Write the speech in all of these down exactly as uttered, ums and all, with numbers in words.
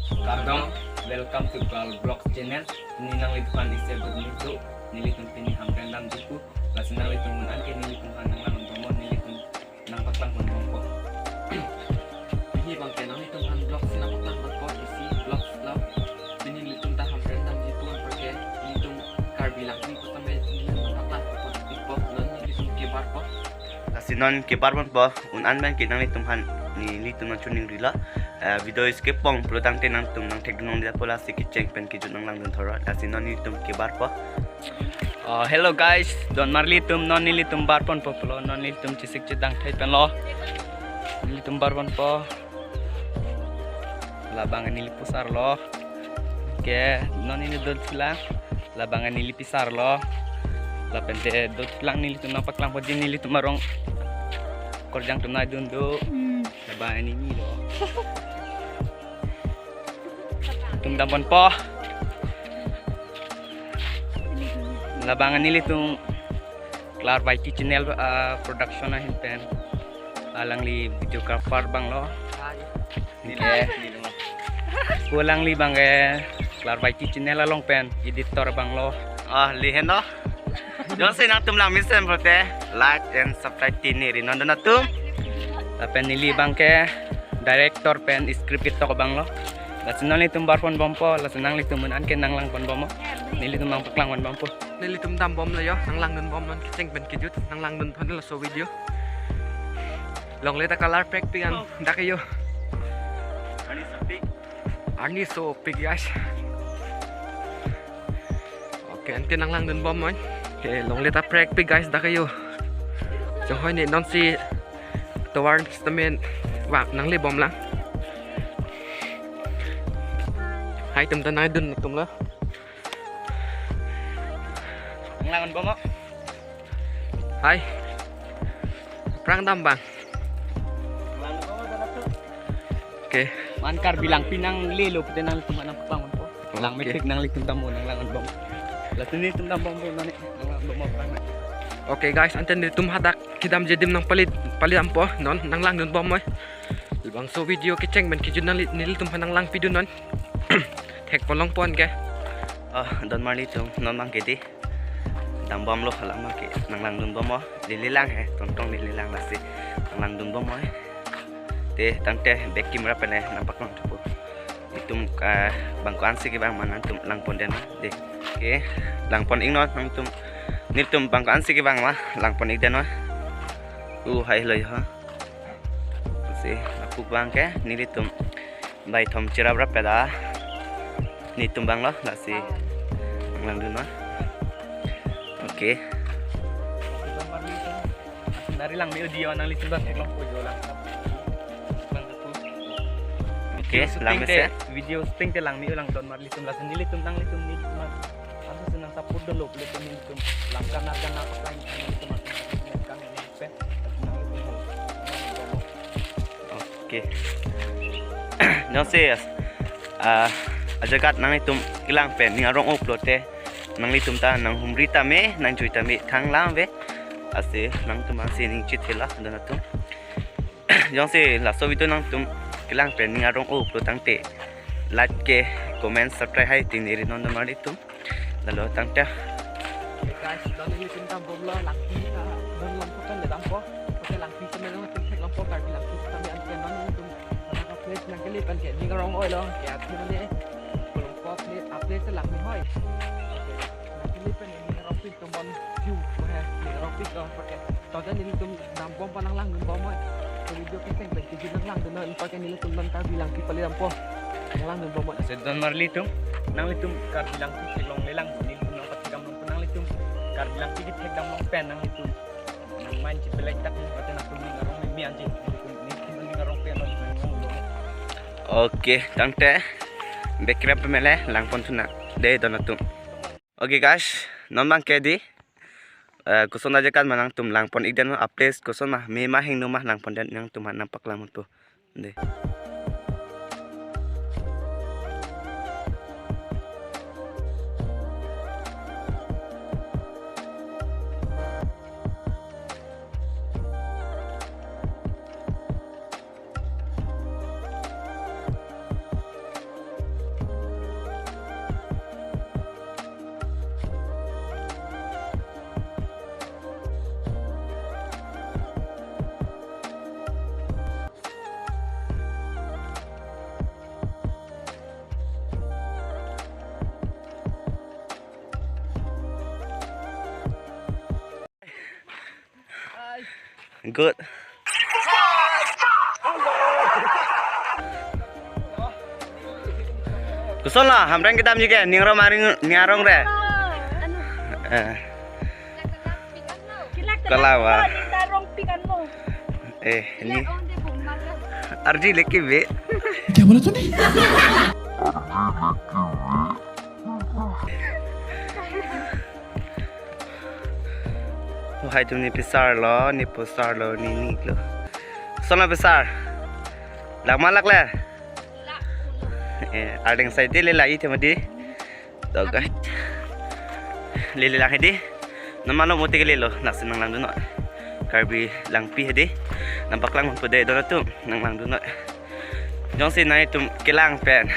Kardom, welcome to Girl Vlog channel. Pini nanglitum aphan isi abirni tu, nelitum pini Hamren damji pu. Lasi nanglitum un-an ke nelitum aphan nanglang bomnon, nelitum nangpaklang bompo. Pini abang ke nanglitum aphan vlog si nangpaklang bompo, isi vlog lo. Pini nelitum ta Hamren damji pu, anparke nelitum Karbi Langpi pu tame nelitum nangpaklang bompo, non nelitum kebarpo. Lasi non kebar bompo, un-an abang ke nanglitum aphan nelitum nangchoningrilo. Eh, video skip pon pulo tangte nangtum nangthekdun longle pu, lasi kecheng pen kejut nanglang dun thor. Lasi non nelitum kebarpo. Oh, hello guys, donmarlitum, non nelitum bar ponpo pulo, non nelitum chesik chedang thai penlo. Nelitum bar ponpo. Labang neli pusar lo. Ke, non neli dothulang. Labang neli pisar lo. Lapen te dothulang, nelitum nangpaklangpo, di nelitum arong korjang atum nai dun do. Hmm. Labang neli lo. Nelitum dam ponpo. Labang nelitum Klarvaiti channel, ah, production ahin pen alangli videographer abang lo. Oke. Pu alangli abang ke Klarvaiti channel along pen editor abang lo. Ah, li heno. Jongsi nangtum lang mesen pulote like and subscribe ti neli non dun atum. Lapen neli abang ke director pen script ketok abang lo. Lasi non nelitum bar pon bompo, lasi nanglitum un-an ke nanglang pon bomnon. Nelitum nangpaklang pon bompo. Nelitum dam bomlo yo, nanglang dun bomnon, kecheng pen kejut nanglang dun pon laso video. Longle ta color pack pik an, oh, dak yo. Arni sopik. Arni sopik, guys. Oke, anke nanglang dun bomnon. Oke, longle ta prek pik, guys, dak yo. Chonghoi ne nonsi tovar stamen wak nangle bomlang. Hai, tum ta nai dun atum lo. Nanglang bomnon. Hai. Aphrang dam abang. Oke. Man Karbi Langpi nanglelo pute nanglitum nangpaklang bompo. Lang, oke, methek nanglitum dam bomnon, nanglang bomnon. Lasi nelitum dam bompo non, nanglang bomnon aphrang. Oke guys, ante nelitum hadak kedamji adim nangpali, pali dampo non, nanglang dun bomnon. Labangso video kecheng pen kejut nangli, nelitum aphan nanglang pidun non. Thek pon long pon ke. Oh, donmarlitum, non abang ke di dam bomlo, hala abang ke nanglang dun bomnon. Lili lang he, tongtong lili lang, lasi nanglang dun bomnon he. Te tangte back camera pen le nangpaklang thupo. Itum, ah, bang ko-ansi kevang ma nangtum lang pon detnon de. Oke, lang pon iknon nangtum. Nelitum bang ko-ansi kevang ma lang pon ik detnon. Uh, hai lo yo. Si, lapu abang ke nelitum baithom chiraprap peda. Nelitum abang lo, lasi nanglang dun ma. Oke. Nari lang me-o di yo, nanglitum bang theklongpo yo lang. Bang ko. Oke, video shooting lang te, mesen. Video shooting te lang me-o lang donmarlitum, lasi nelitum nanglitum ni ma. Asa senang support dolo pule nelitum. Langkan argan apa lain nelitum akan pen. Oke. Jongsi, ah, ajakat nanglitum kelang pen ning arong-o pulote nanglitum ta nanghumri tame, nangjui tame thang lang ave. Lasi nangtum ansi ning chithela dun atum. Jongsi laso video nangtum kelang pen ning arong-o pulo tangte like ke, comment, subscribe hai ti neli non donmarlitum. Lalo tangte. Oke guys, non nelitum dam bomlo, Langpi, ah, non long ko pen le dampo. Oke, Langpi semen nangtum theklongpo, Karbi Langpi semen anke non nelitum. Mana ka place nangkele pen ke ning arong-oi lo. Ya, themane. Kolong ko place, a place Langpi hoi. Oke. Nangkele pen ning arong pik tumbon view, wah, ning arong pik lo, oke. Toda nelitum dam bompo, nanglang dun bomnon. Video kecheng pen kejut nanglang dun non, anparke nelitum non Karbi Langpi pali dampo. Nanglang dun bomnon. Lasi donmarlitum, nanglitum Karbi Langpi theklongle lang, nelitum nangpathekdam longpo, nanglitum Karbi Langpi kethekdam long pen nanglitum nangman chipelek dak ni, pate nangtum ning arong meme anji, nelitum ning arong pen non nanglang dun bomnon. Oke, tangte back camera pen le lang pon thu nang de don atum. Oke guys, non abang ke di, eh, koson ajakat ma nangtum lang pon ik detnon, a place koson ma, me ma hingno ma lang pon det nangtum aphan nangpaklang ponpo. De. Good. Koson lo, Hamren kedamji ke, ning arong maring, ning arong re. Eh. Kala wa. Eh, ni. Ardi leki be. Kya bola tune? Lahai atum ne pisar lo, ne pusar lo, ne nik lo. Koson lo pisar. Lak ma lak le? Eh, ardeng sai de le lahai atum adi. To guys. Lele lang hedi. Nama lo mote ke lelo, lasi nanglangdun noi. Karbi Langpi hedi. Nangpaklang pon po dei don atum, nanglangdun noi. Jongsi nanglitum kelang pen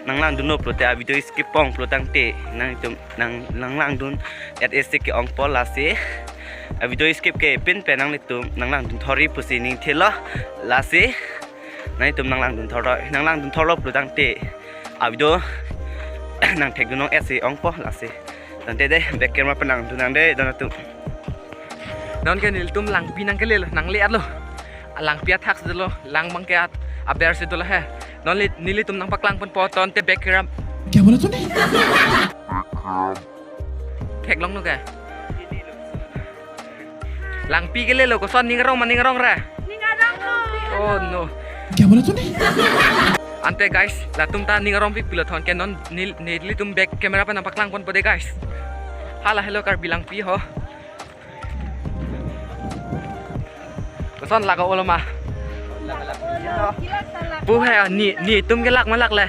nanglangdun noi pulote a video skip pon pulo tangte nanglitum nang nanglangdun at esi ke-ong po lasi. A video skip ke pin pen nanglitum nanglangdun thori pusi ning thelo lasi. Nanglitum nanglangdun thor noi, nanglangdun thor lo pulo tangte a video nangthekdun non esi ong po lasi. Tangte dei, back camera pen nangdun nang dei don atum. Non ke nelitum Langpi nangkele lo, nangle-et lo. Langpi athak si dolo, lang abang ke at aber si dolo he. Non li, nelitum nangpaklang pon po, tangte back camera. Kya bola tune? Theklong no ke? Langpi kele lo, koson ning arong ma ning arong re? Ning arong lo. Oh no. Kya bola tune? Ante guys, latum ta ning arongpik pilo, tangte non nel, nelitum back camera pen nangpaklang pon po dei guys. Hala helo Karbi Langpi ho. Koson lak olo ma? Pu he, ne, netum ke lak ma lak le?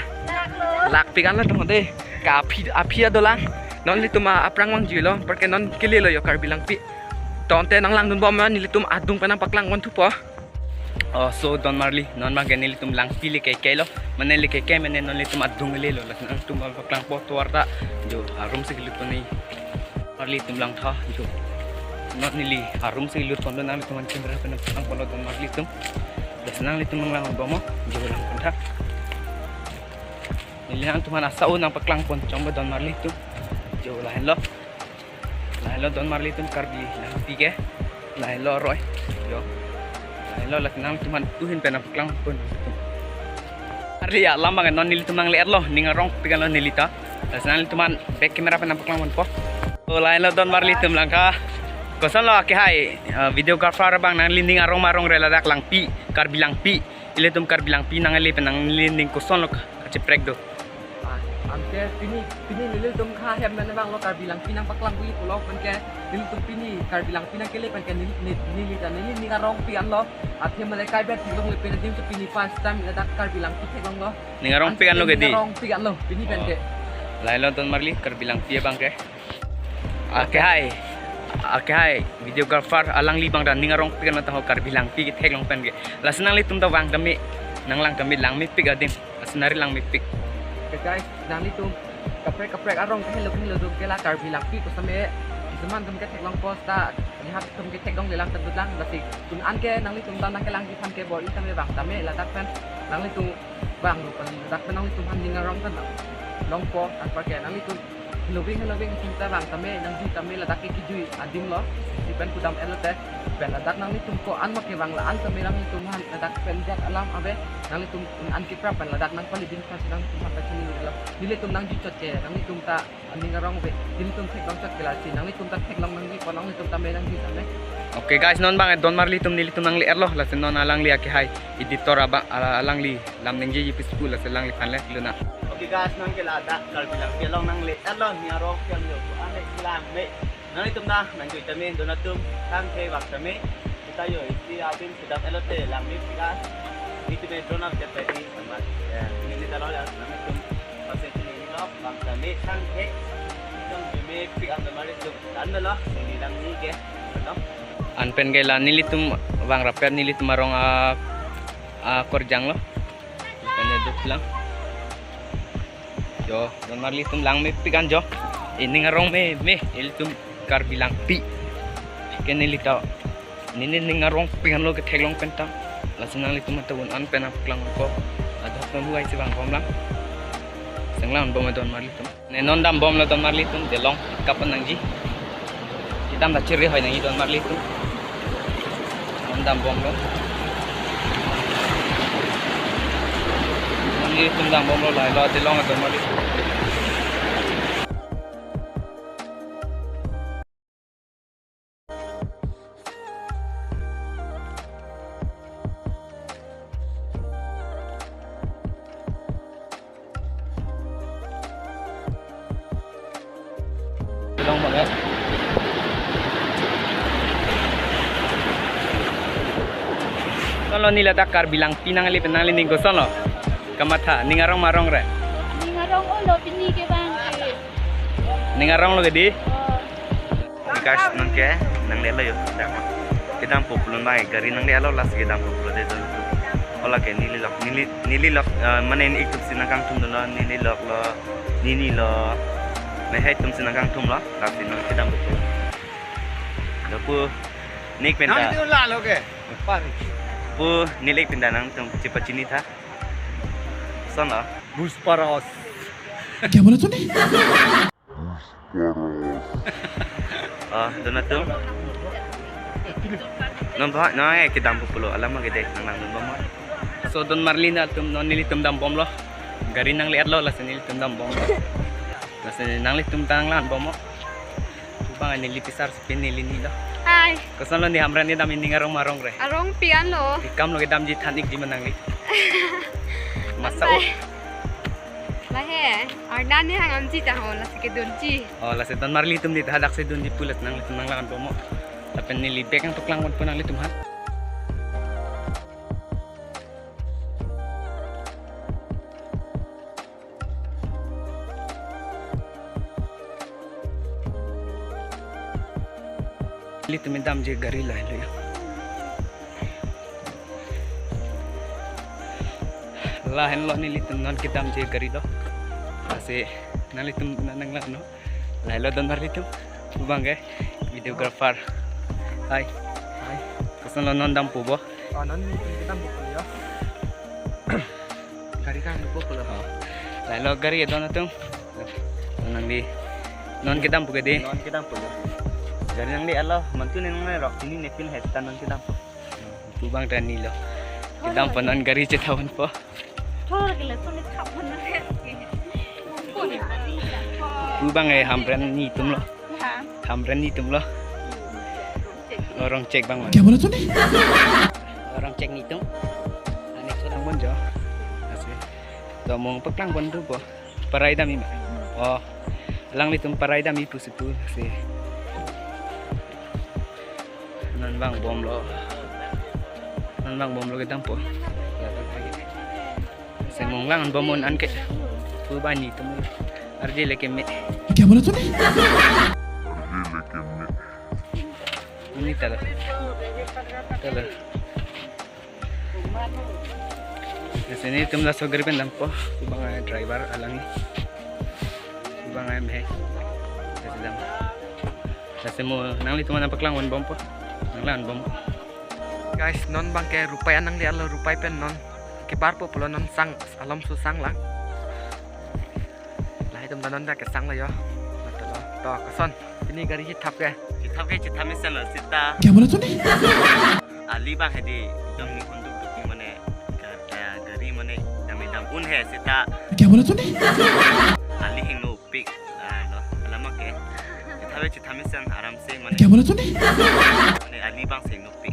Lakpik an lo tong dei. Ka aphi, aphi adolang. Non nelitum aphrang vangji lo, anparke non kele lo yo Karbi Langpi. Tangte nanglangdun bom ma nelitum adung pen nangpaklang pon thupo. Oh, so don marli, non abang ke nelitum Langpi le keke lo. Mane le keke, mane non nelitum adung le lo. Lasi nangtum bom paklang po tovar ta. Jo, arum si kelut pon ni. Marli atum langtha, jo. Non neli arum si lut pon do, nanglitum an camera pen nangpaklang pon do don marli atum. Lasi nanglitum nanglang bom mo, jo, lang pon tha. Neli nangtum an asau nangpaklang pon chom bo don marli atum. Jo, lahenlo. Lahenlo don marli atum Karbi Langpi ke. Lahenlo aroi. Jo. Lahenlo, lasi nangtum an tuhin pen nangpaklang pon. Arli ya, lam abang non nelitum nangle-et lo, ning arongpik an lo neli ta. Lasi nanglitum an back camera pen nangpaklang pon po. Oh, lahenlo don marli atum langka. Koson lo akehai, eh, videographer abang, nangli ning arong ma arong re ladak Langpi, Karbi Langpi. Ilitum Karbi Langpi nangle pen nangli ning koson lo kacheprek do? Ah, anke pini, pini nelitum kha hem mane abang lo Karbi Langpi nangpaklang pu-i pulo, anke nelitum pini Karbi Langpi nangkele pen ke neli, neli, neli ta neli ning arongpik an lo. Athe mane kai bet theklongle pen adim, so pini first time ladak Karbi Langpi theklong lo. Ning arongpik an lo ke dei? Ning arongpik an lo pini pen ke. Oh. Lahenlo don marli Karbi Langpi abang ke. Akehai. Akehai videographer alangli abang ta ning arongpik an lo ta ho Karbi Langpi ketheklong pen ke. Lasi nanglitum ta vang tame, nanglang tame, langmepik adim. Lasi nari langmepik. Oke guys, nanglitum kaprek kaprek arong kehelo kehelo atum ke la Karbi Langpi ko same, seman atum ketheklong ko ta, nihap atum ketheklongle lang tebut lang, lasi tun an ke nanglitum ta nangkelangji aphan ke bor-i tame vang tame ladak pen nanglitum vang lo pen ladak pen nanglitum aphan ning arong pen long po, anparke nanglitum heloving heloving atum ta vang tame, nangji tame, ladak ke kejui adim lo, si pen kedam-et lote, pen ladak nanglitum ko-an ma kevang la-an tame nanglitum aphan ladak pen jat alam ave, nanglitum an keprap pen ladak nangpali din aphan si nanglitum aphan ta chini lo. Nelitum nangji chot ke, nanglitum ta aning arong ave, nelitum theklong chot ke lasi nanglitum ta theklong nangji ko, nanglitum tame nangji tame. Oke guys, non abang don marli atum nelitum nangle-et lo, lasi non alangli akehai editor abang, ala-, alangli lam ningjeji peace pu, lasi alangliphan le luna. Oke guys, non ke ladak Karbi Langpi along nangle-et lo, ning arong ke lo, ane lang me. Nanglitum ta nangjui tame don atum, thang ke vang tame. Kita yo isi adim kedam-et lote langmepik an. Isi me drone up jat tadi sama. Ya, ini ta lo ya, nanglitum. Pase sini lo, vang tame thang ke. Don mepik an don marli atum. Dan lo, sini lang ni ke. Betul? An pen ke la nelitum vang rap pen nelitum arong a, akorjang lo. Kan ya duk lang. Jo, don marli atum langmepik an jo. Ining arong meme, ilitum Karbi Langpi. Ke neli ta. Neli ning arongpik an lo ketheklong pen ta. Lasi nanglitum ta un an pen nangpaklang ko. Adok pen huai si vang bom lang. Senglang bom don marli atum. Ne non dam bom lo don marli atum, delong kap nangji. Kedam ta chiri hoi nangji don marli atum. Dambomlo. Nelitum dambomlo, lahelo, ate long atum mali. Long banget. Kosonlo neli ta Karbi Langpi nangli pen nangli ning kosonlo? Kamatha, ning arong ma arong re? Ning arong olo pini ke bang ke. Ning arong lo ke dei? Oh. Guys, nonke nangle-etlo yo. Kedampo pulo bang, gari nangle-etlo, lasi kedampo pulo dei don. Hala ke neli lok, neli, neli lok, eh, mane ik atum si nangkangthum dunlo, neli lok lo, nini lo, mehai atum si nangkangthumlo, lasi non kedampo pulo. Lapu nik penta. Nang itu lah lo ke. Pari. Pu neli ik penta nangtum chepachini tha. Kosonlo? Bush Paros. Kya bola tune? Oh, don atum. Non bah, non eh, kedampo pulo, alam ke dei, nanglang dunbom. So, don marli nangtum, non nelitum dambomlo. Gari nangle-etlo, lasi nelitum dambomlo. Lasi nanglitum ta nanglangbomlo. Pu bang neli pisar si pen neli nilo. Hai. Kosonlo ne Hamren kedam, ning arong ma arong re? Arong pi-an lo. Ikamlo kedamji than ikji ma nangli? Masa o. Bye. Bye he. Arna ne hang amji ta ho, lasi kedunji. Oh, lasi don marli atum ne ta hadak si dunji pu, lasi nanglitum nanglangbomlo. Lapen neli bag nangpaklangponpo nanglitum ha. Nelitum damji gari lahelo ya. Lahenlo nelitum non kedamji gari lo. Lasi nanglitum nang nanglangnon. Lahelo don marli atum. Pu bang ke videographer. Hai. Hai. Kosonlo non dampo bo? Oh, non nelitum kedampo pulo ya. Gari kangdukpo pulo. Oh. Lahelo gari don atum. Nangli non kedampo ke dei? Non kedampo ya. Gari nangle-etlo, mantu ne nangle rok, pini ne pin hai ta non kedampo. Pu bang ta nilo. Kedampo non gari chethaponpo. Thor ke le thor le thap mana. Pu bang eh Hamren nelitum lo. Ha. Hamren nelitum lo. Arong chek bang ma. Kya bola tune? Arong chek nelitum. Ani sudah monjo. Lasi. To mong paklang pon tu po. Parai dam-i ma. Oh. Alanglitum parai dam-i pusi pu si. Non vangbomlo. Non vangbomlo kedampo. Si mong langbom non anke. Pu bang nelitum. Arje le keme. Kya bola tune? Arje le keme. Ini talo. Talo. Lasi nelitum laso gari pen dampo, pu bang driver alang ni. Pu bang M H. Lasi dam. Lasi mo nanglitum nangpaklangponbompo. Nanglangbompo. Guys, non bang ke Rupai an nangle-etlo, Rupai pen non keparpo pulo, non sang alom su sang lang. Lahai atum ta non ta kesanglo yo. To, to, koson. Pini gari chethap ke? Chethap ke, chethap mesen lo seta. Kya bola tune? Ali bang hedi, dong ni hunduk duk ni mane, gar-, eh, gari mane, dam-i dam un he seta. Kya bola tune? Ali hingnopik. Ah, lo, alam ke. Chethap ke chethap mesen aram se mane. Kya bola tune? Mane ali bang se hingnopik.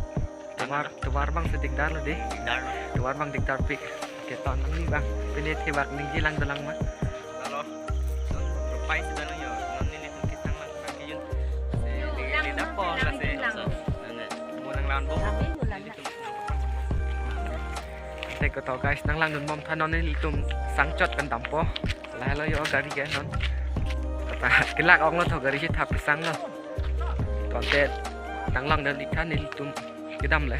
Tovar, tovar bang si dikdar lo dei. Dikdar lo. Tovar bang dikdarpik. Oke, to nangli bang. Pine thebak ningje lang dolang ma. Halo. Non Rupai si dolang yo. Non nelitum kesang lang kejun. Yo, neli lang, neli lang, dapo lang, lasi lang. Nang, mo nanglangbom. Kami mo lang. Nelitum. Tek ko to guys, nanglangdunbom tha, non nelitum sangchot pen dampo. Lahelo yo gari ke non. Kata kelak ong lo to gari chethap kesang lo. Tonte nanglangdun-ik tha nelitum kedam le.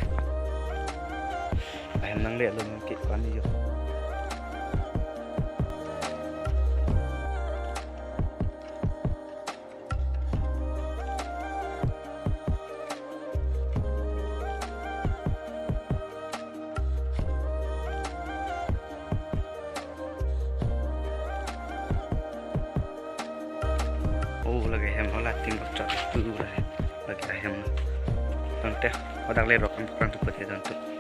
Ahem nangle-etlo ke pani yo. Oh, lake hem hala tin bak chot tu ra. Lake ahem. Tangte, hadak le rock am prang tu pute tangte.